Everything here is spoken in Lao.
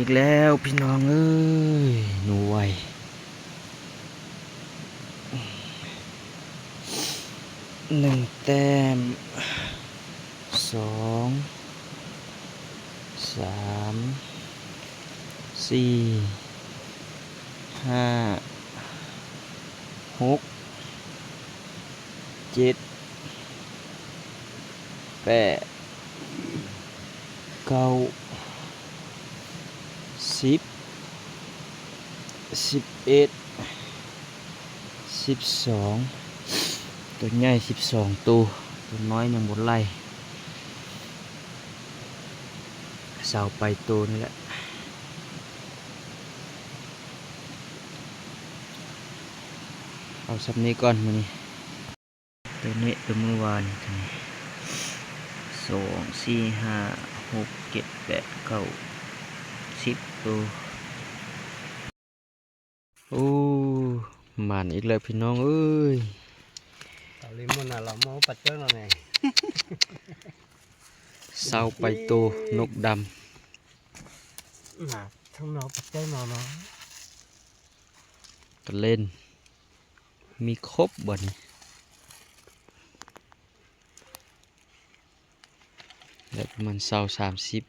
ອີກແລ້ວພີ່ນ້ອງເອີຍ ໜູໄວ ໜຶ່ງແຕ້ມ ສອງ ສາມ ສີ່ ຫ້າ ຫົກ ເຈັດ ແປດ ເກົ້າ ສິບ ສິບເອັດ ສິບສອງ ໂຕໃຫຍ່ສິບສອງໂຕ ໂຕນ້ອຍຍັງບໍ່ໄລ່ ຊາວປາຍໂຕນີ້ແຫຼະ ເອົາສ່ຳນີ້ກ່ອນມື້ນີ້. ໂຕນີ້ໂຕມື້ວານນີ້ ສອງ ສີ່ ຫ້າ ຫົກ ເຈັດ ແປດ ເກົ້າ ສິບໂຕ. ໂອ້ ໝານອີກແລ້ວພີ່ນ້ອງເອີຍ ເກົາຫຼີມົນນະ ລາວເມົາປັດເຈີນອນແນ່ ຊາວປາຍໂຕ ນົກດຳ ນະ ທັງເມົາປັດເຈີນອນເນາະ ຕະເລນ ມີຄົບບໍ່ນີ້ ໄດ້ປະມານຊາວ ສາມສິບ